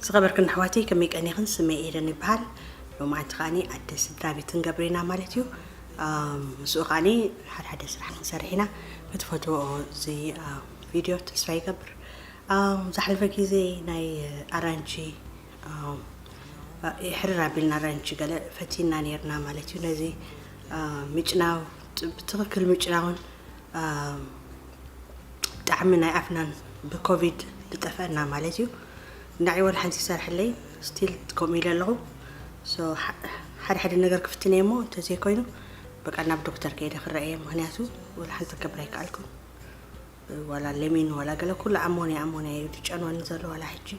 ዝኸበርክን ኣሕዋተይ፣ ከመይ ቀኒኽን? ስመይ ኤደን ይበሃል። ሎማዓንቲ ከዓኒ ኣደ ስድራ ቤት ክንገብር ኢና ማለት እዩ። ኣም፣ ምስኡ ከዓኒ ሓደ ሓደ ስራሕ ክንሰርሕ ኢና። ክትፈትዎ እዚ፣ ኣም፣ ቪድዮ ተስፋ ይገብር። ኣም፣ ዝሓለፈ ግዜ ናይ ኣራንቺ፣ ኣም፣ ይሕርር ኣቢልና ኣራንቺ ገለ ፈቲና ነይርና ማለት እዩ። ነዚ፣ ኣም፣ ምጭናው፣ ብትኽክል ምጭናውን፣ ኣም፣ ጣዕሚ ናይ ኣፍናን ብኮቪድ ዝጠፍአና ማለት እዩ። ንዓይ ወላ ሓንቲ ይሰርሐለይ፣ ስቲል ከምኡ ኢለ ኣለኹ። ሶ፣ ሓ-፣ ሓደ ሓደ ነገር ክፍትነ እሞ እንተዘይኮይኑ በቃ ናብ ዶክተር ከይደ ክረአ እየ። ምኽንያቱ ወላ ሓንቲ ክገብር ኣይከኣልኩን። ዋላ ሌሚን ዋላ ገለ ኩሉ ኣሞንያ ኣሞንያ እዩ ዝጨንወኒ ዘሎ ዋላ ሕጂ።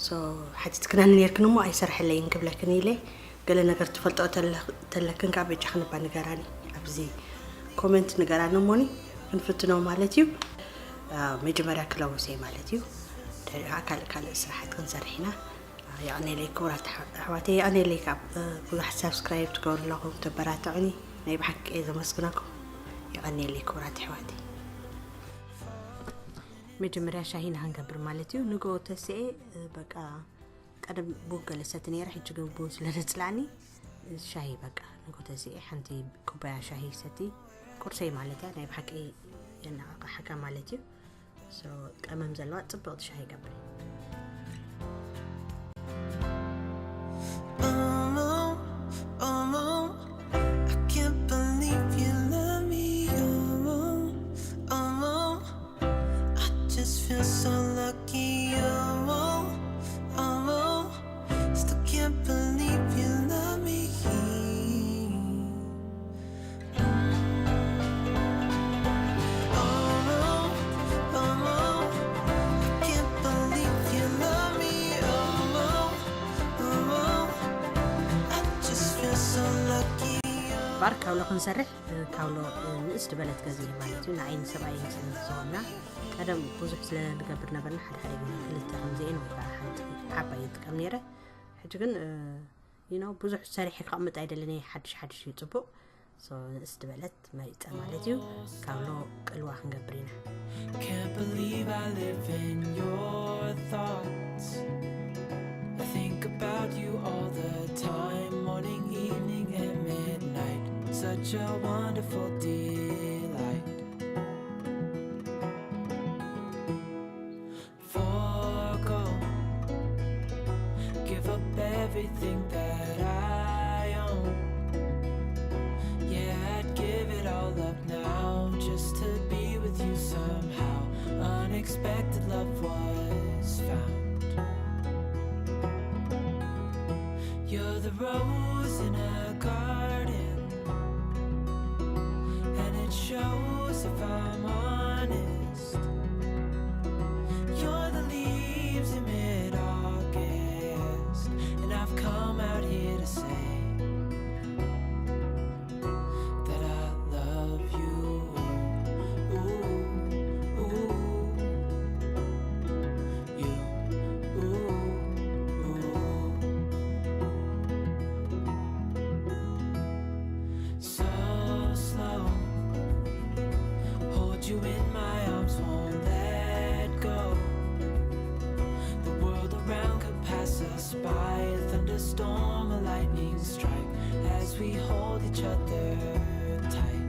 ሶ፣ ሓቲትክናኒ ነይርክን እሞ ኣይሰርሐለይን ክብለክን ኢለ፣ ገለ ነገር ትፈልጦ ተለ-፣ ተለክን ካብ በጃኽን እባ ንገራኒ። ኣብዚ ኮመንት ንገራኒ እሞኒ ክንፍትኖ ማለት እዩ። አ፣ መጀመርያ ክለውሰ ማለት እዩ። ድሕሪ ካልእ ካልእ ስራሓት ክንሰርሕ ኢና። አ፣ የቐኔለይ ክቡራት ኣሕ-፣ ኣሕዋተይ፣ የቐኔለይ ካብ፣ እ፣ ብዙሓት ሳብስክራይብ ትገብሩ ኣለኹም፣ ተበራትዑኒ። ናይ ብሓቂ እየ ዘመስግነኩም። የቐኔለይ ክቡራት ኣሕዋተይ። መጀመርያ ሻሂ ኢና ክንገብር ማለት እዩ። ንግሆ ተስኤ፣ እ፣ በቃ ቀደም ቡን ገለ ሰቲ ነይረ፣ ሕጂ ግን ቡን ስለ ዘጽላእኒ ሻሂ በቃ ንግሆ ተስኤ ሓንቲ ኩባያ ሻሂ ሰቲ፣ ቁርሰይ ማለት እያ። ናይ ብሓቂ የነቓቕሓካ ማለት እዩ። ሶ፣ ቀመም ዘለዋ ጽብቕቲ ሻሂ ገብር። Omo, omo, I can't believe you love me. Omo, omo, I just feel so lucky. Omo, omo, still can't believe you love me. Omo, omo, I can't believe you love me. Omo, omo, I just feel so lucky. ባር ካውሎ ክንሰርሕ፣ እ፣ ካውሎ፣ እ፣ ንእስ ዝበለት ገዚኤ ማለት እዩ። ንዓይን ሰብኣይን ስለ ዝኾንና፣ ቀደም ብዙሕ ስለ ንገብር ነበርና፣ ሓደ ሓደ ግዜ ክልተ ከምዚኤን ወይ ከዓ ሓንቲ ዓባይ ይጥቀም ነይረ። ሕጂ ግን፣ እ፣ you know፣ ብዙሕ ሰሪሐ ክቐምጥ ኣይደልን እየ፣ ሓድሽ ሓድሽ እዩ ጽቡቕ። ሶ፣ ንእስ ዝበለት መሪጸ ማለት እዩ። ካውሎ ቅልዋ ክንገብር ኢና። Can't believe I live in your thoughts. I think about you all the time, morning, evening, and midnight. Such a wonderful delight. Forgo, give up everything that I own. Yeah, I'd give it all up now just to be with you somehow. Unexpected love was found. You're the rose in a garden, and it shows if I'm honest. You're the leaves in mid-August, and I've come out here to say that I love you. Ooh, ooh, you, ooh, ooh. So slow, hold you in my arms, won't let go. The world around could pass us by, a thunderstorm, a lightning strike, as we hold each other tight.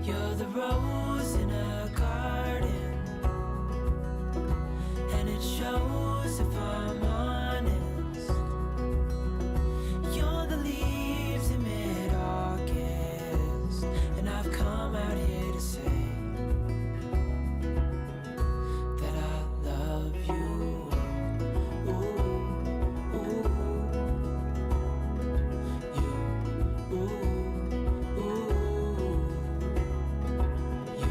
You're the rose in a garden, and it shows if I'm honest. You're the leaves in mid-August, and I've come out here to say that I love you. Ooh, ooh, you, ooh, ooh, you.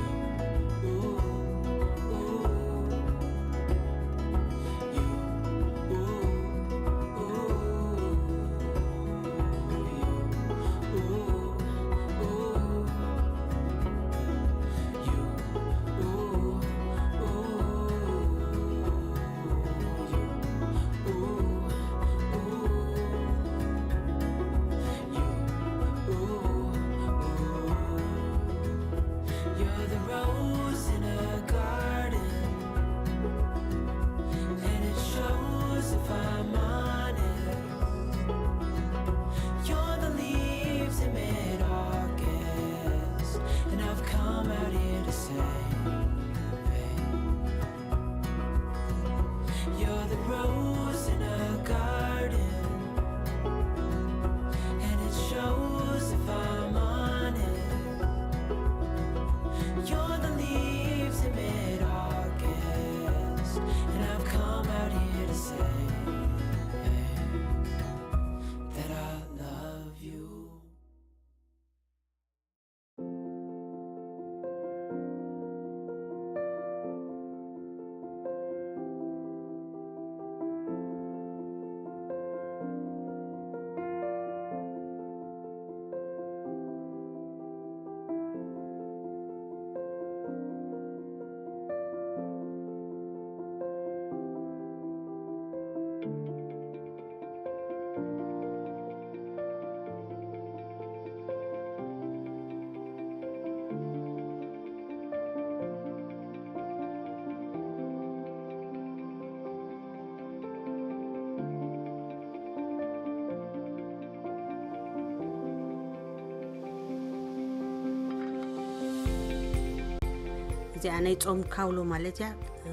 እዚኣ ናይ ጾም ካውሎ ማለት እያ። እ፣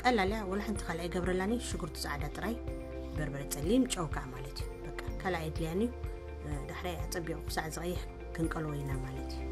ቀላል እያ፣ ወላ ሓንቲ ካልእ ኣይገብረላን እዩ። ሽጉርቲ ጻዕዳ ጥራይ፣ በርበረ ጸሊም፣ ጨው ከኣ ማለት እዩ። በቃ ካልእ ኣየድልያን እዩ። እ፣ ዳሕራይ ኣጸቢቑ ክሳዕ ዝቐይሕ ክንቀልዎ ኢና ማለት እዩ።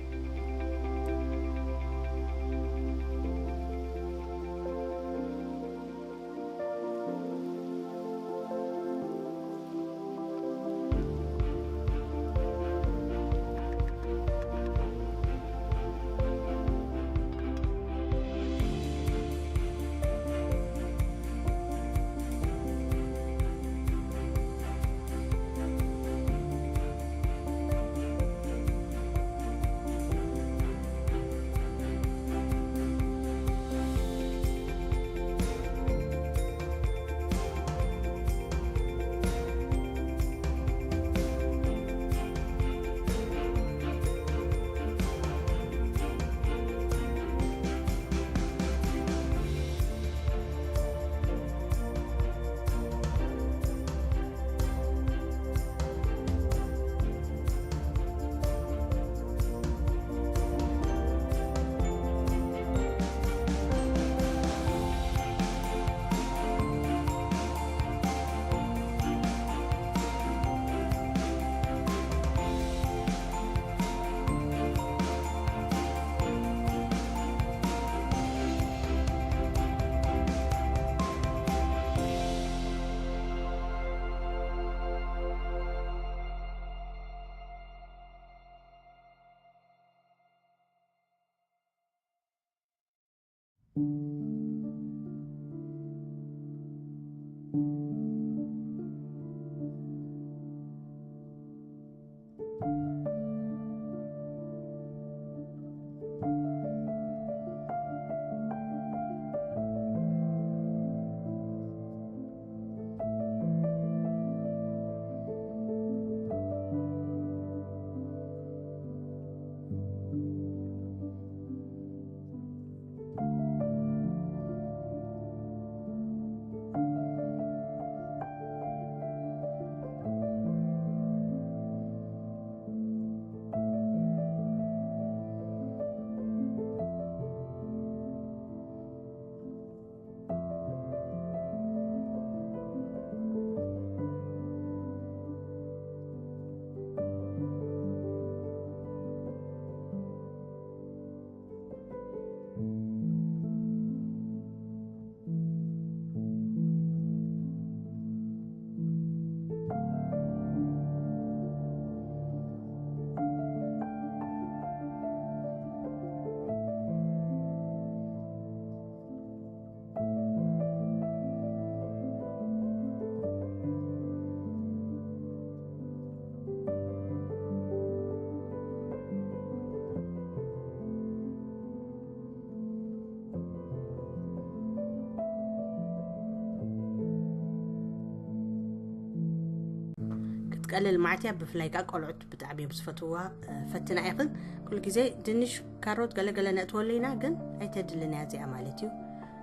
ክትቀልል መዓት እያ፣ ብፍላይ ከኣ ቆልዑት ብጣዕሚ እዮም ዝፈትውዋ። እ፣ ፈትና ኢኽን። ኩሉ ግዜ ድንሽ፣ ካሮት፣ ገለገለ ነእትወሉ ኢና፣ ግን ኣይተድልን እያ እዚኣ ማለት እዩ።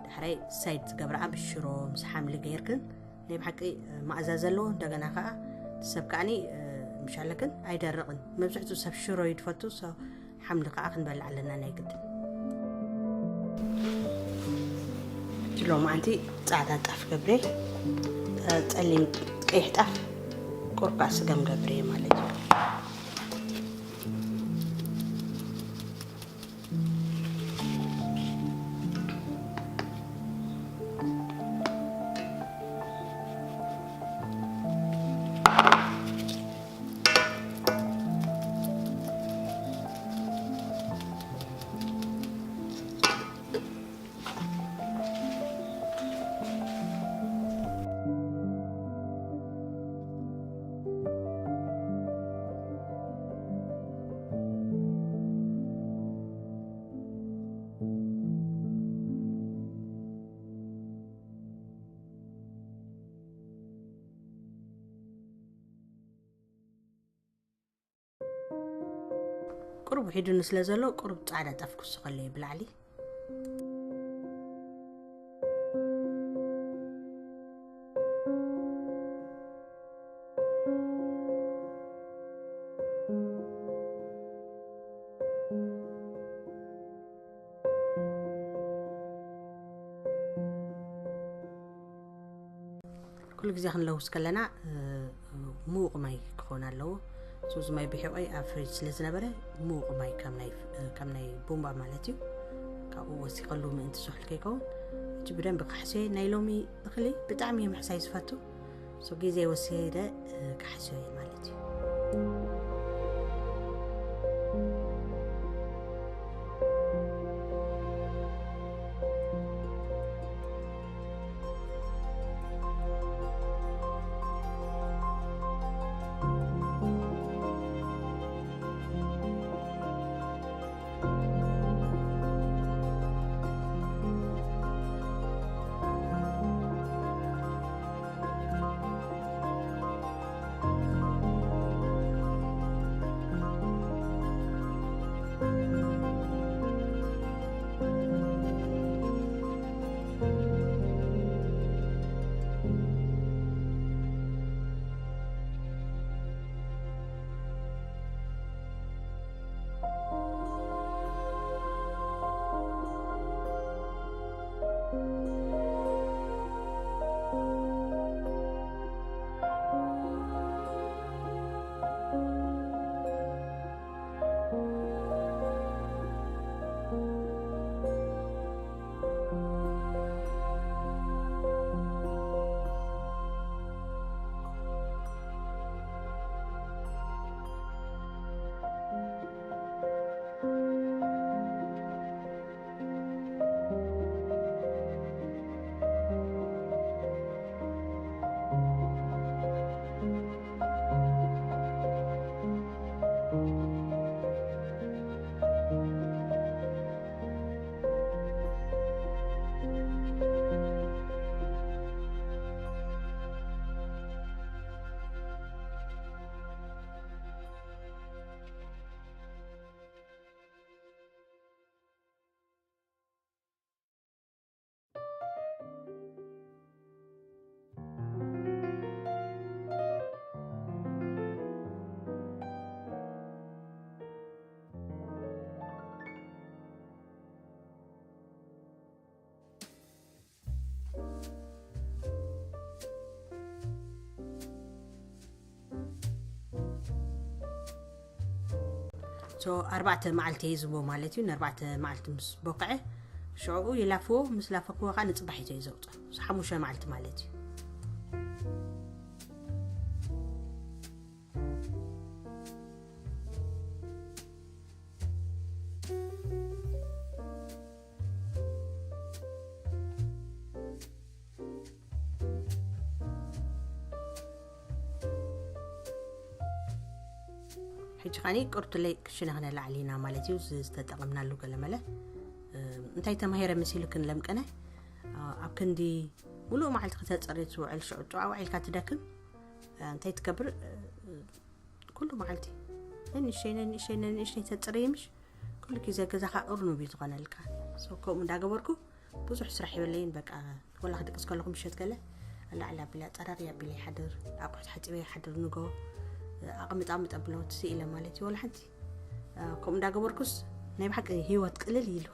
ዳሕራይ ሳይድ ዝገብርኣ ምስ ሽሮ፣ ምስ ሓምሊ ገይርክን ናይ ብሓቂ፣ እ፣ መኣዛ ዘለዎ፣ እንደገና ከኣ እቲ ሰብ ከኣኒ፣ እ፣ ምሻለክን ኣይደርቕን። መብዝሕትኡ ሰብ ሽሮ እዩ ዝፈቱ፣ ሶ ሓምሊ ከኣ ክንበልዕ ኣለና ናይ ግድን። እቲ ሎማዓንቲ ጻዕዳ ጣፍ ገብሬ፣ ጸሊም ቀይሕ ጣፍ፣ ቁርቃ ስገም ገብሬ ማለት እዩ። ቁሩብ ውሒዱኒ ስለ ዘሎ፣ ቁሩብ ጻዕዳ ጣፍ ክውስኸለይ ብላዕሊ። ኩሉ ግዜ ክንለውስ ከለና ምዉቕ ማይ ክኾን ኣለዎ። ሶዚ ማይ ብሒቆይ ኣብ ፍሪጅ ስለ ዝነበረ ምዉቕ ማይ፣ ከም ናይ ቡምባ ማለት እዩ። ካብኡ ወሲኸሉ ምእንቲ ስሑል ከይከውን እቲ ብደንብ ካሕሰየ። ናይ ሎሚ እኽሊ ብጣዕሚ እየ ምሕሳይ ዝፈቱ። ሶ ግዜ ወሲደ ካሕሰየ ማለት እዩ። ሶ ኣርባዕተ መዓልቲ እዩ ዝቦ ማለት እዩ። ንኣርባዕተ መዓልቲ ምስ ቦክዐ ሽዑኡ ይላፍዎ። ምስ ላፈክዎ ከዓ ንፅባሒቶ እዩ ዘውፅኦ። ሶ ሓሙሽተ መዓልቲ ማለት እዩ። ሕጂ ኸኒ ቁርትለይ ክሽነ ክነላዕል ኢና ማለት እዩ። እዚ ዝተጠቐምናሉ ገለመለ እንታይ ተማሂረ መሲሉ ክንለምቀነ ኣብ ክንዲ ሙሉእ መዓልቲ ከተፅሪ ትውዕል ሽዑ ጥዋ ውዒልካ ትደክም እንታይ ትገብር? ኩሉ መዓልቲ ነንእሽተይ ነንእሽተይ ነንእሽተይ ተፅሪ ምሽ ኩሉ ግዜ ገዛኻ እርኑብ እዩ ዝኾነልካ። ሶ ከምኡ እንዳገበርኩ ብዙሕ ስራሕ የብለይን። በቃ ወላ ክድቅስ ከለኹ ምሸት ገለ ኣላዕሊ ኣቢለ ኣፀራሪ ኣቢለ ይሓድር። ኣቑሑት ሓፂበ ይሓድር። ንጎ ኣቕምጥ ኣቕምጥ ኣብሎ ትስኢለ ማለት እዩ። ወላ ሓንቲ ከምኡ እንዳገበርኩስ ናይ ብሓቂ ህይወት ቅልል ኢሉ።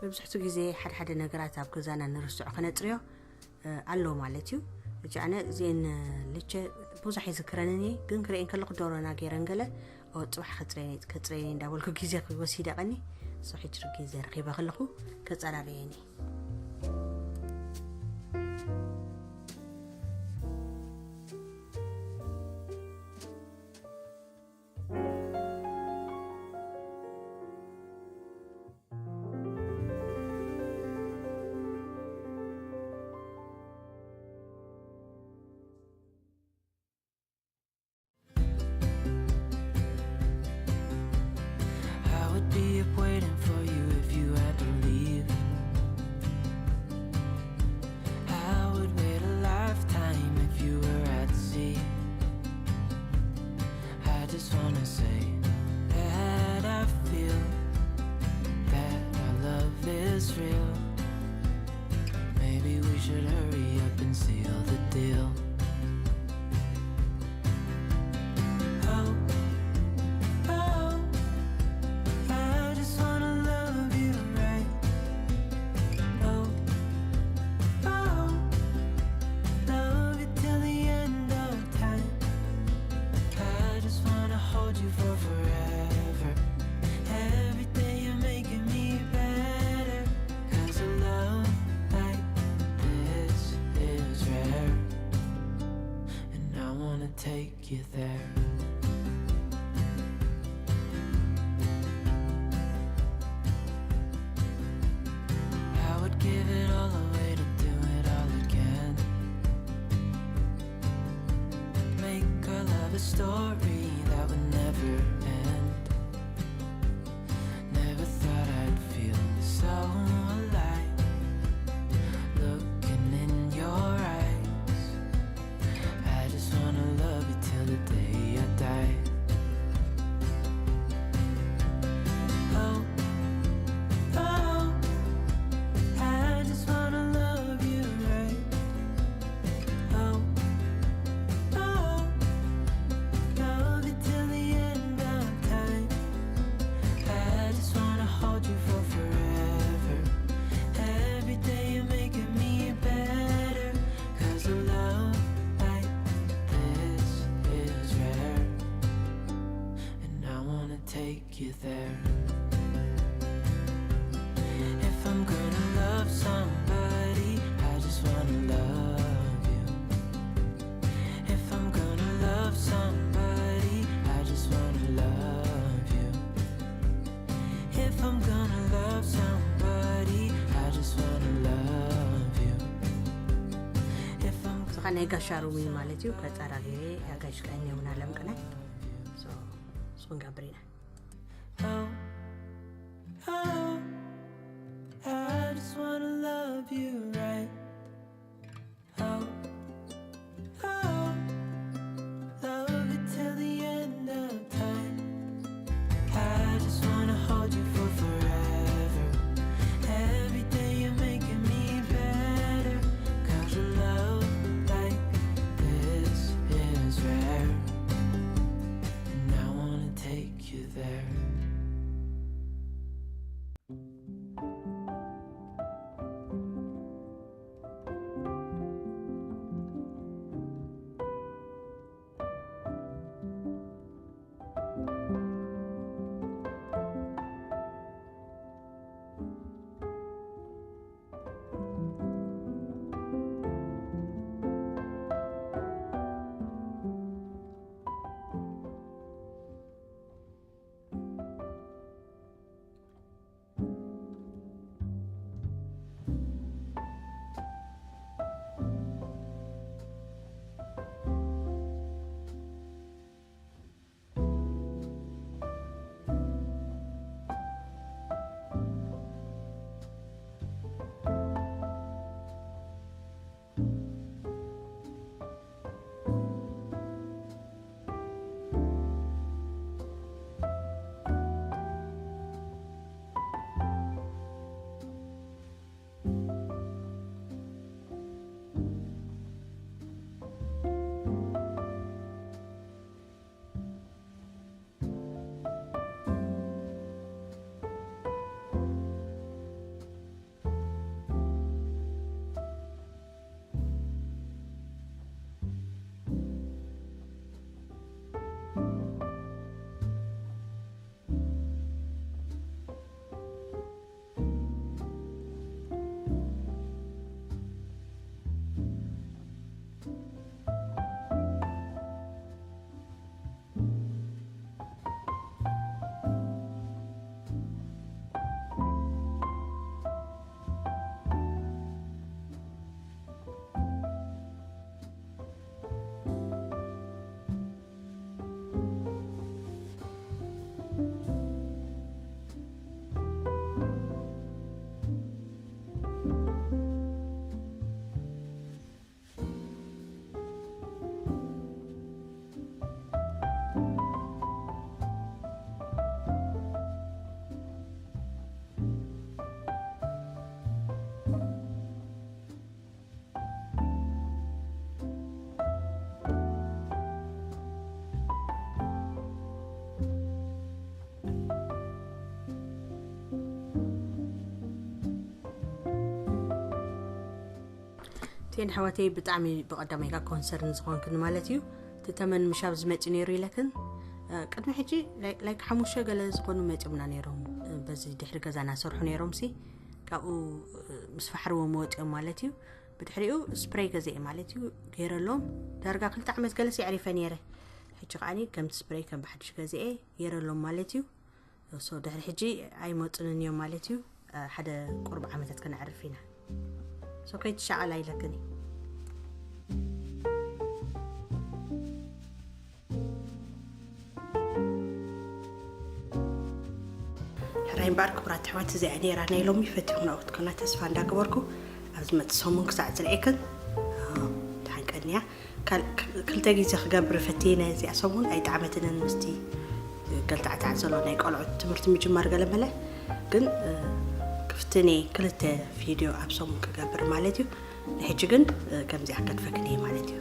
መብዝሕቱ ግዜ ሓደ ሓደ ነገራት ኣብ ገዛና ንርስዖ፣ ከነጽርዮ ኣሎ ማለት እዩ። እጂ ኣነ እዚኤን ልቸ ብዙሕ ይዝክረንን እየ፣ ግን ክርእየን ከለኹ ዶሮና ገይረን ገለ፣ ኦ፣ ጽባሕ ከጽረየን እየ፣ ከጽረየን እየ እንዳበልኩ ግዜ ክወሲደ ቀኒ። ሶ ሕጂ ግዜ ረኺበ ከለኹ ከጸራርየን እየ። I would be up waiting for you if you had to leave. I would wait a lifetime if you were at sea. I just wanna say that I feel that our love is real. Maybe we should hurry up and seal the deal. Oh, oh, I just wanna love you right. Oh, oh, love you till the end of time. I just wanna hold you for forever. Every day you're making me better. 'Cause a love like this is rare. And I wanna take you there. I would give it all away to do it all again. Make our love a story that would never end. Never thought I'd feel so alive. Looking in your eyes, I just wanna love you till the day I die. Oh, oh, I just wanna love you right. Oh, oh, love you till the end of time. I just wanna hold you for forever. Every day you're making me better. 'Cause a love like this is rare. And I wanna take you there. If I'm gonna love somebody, I just wanna love you. If I'm gonna love somebody, I just wanna love you. If I'm gonna love somebody, I just wanna love you. If I'm እዚ ኸዓ ናይ ጋሻ ሩሚ ማለት እዩ። ከጻራሪሬ ኣጋሽ ቀን የውና ለምቅናይ። So፣ ስኹን ጋብሪና። Oh, oh, I just wanna love you right. Oh, oh, love you till the end of time. I just wanna hold you for forever. Every day you're making me better. 'Cause a love like this is rare. ግን ኣሕዋተይ ብጣዕሚ ብቐዳማይ ካ ኮንሰርን ዝኾንክን ማለት እዩ። እቲ ተመን ምሻብ ዝመፅእ ነይሩ ኢለክን ቅድሚ ሕጂ ላይክ ሓሙሽተ ገለ ዝኾኑ መፂኦምና ነይሮም። በዚ ድሕሪ ገዛና ሰርሑ ነይሮም ሲ ካብኡ ምስ ፋሕርዎ መወፂኦም ማለት እዩ። ብድሕሪኡ ስፕሬይ ገዘ ማለት እዩ ገይረሎም። ዳርጋ ክልተ ዓመት ገለስ የዕሪፈ ነይረ። ሕጂ ከዓኒ ከምቲ ስፕሬይ ከም ብሓድሽ ገዘኤ ገይረሎም ማለት እዩ። ሶ ድሕሪ ሕጂ ኣይመፁንን እዮም ማለት እዩ። ሓደ ቁርብ ዓመታት ከነዕርፍ ኢና። ሶ ከይትሻቐላ ኢለክን እዩ። ሕራይ እምበኣር ክቡራት ኣሕዋት፣ እዚኣ ነይራ ናይ ሎሚ። ፈቲኹም ናብኡ ክትኮና ተስፋ እንዳገበርኩ፣ ኣብ ዝመጽእ ሰሙን ክሳዕ ዝርእየክን፣ ድሓን ቀንያ። ክልተ ግዜ ክገብር ፈትየ ናይ እዚኣ ሰሙን ኣይጠዓመትንን፣ ምስቲ ገልታዕታዕ ዘሎ ናይ ቆልዑት ትምህርቲ ምጅማር ገለ መለ። ግን ክፍትኔ ክልተ ቪድዮ ኣብ ሰሙን ክገብር ማለት እዩ። ንሕጂ ግን ከምዚኣ ከድፈክን እየ ማለት እዩ።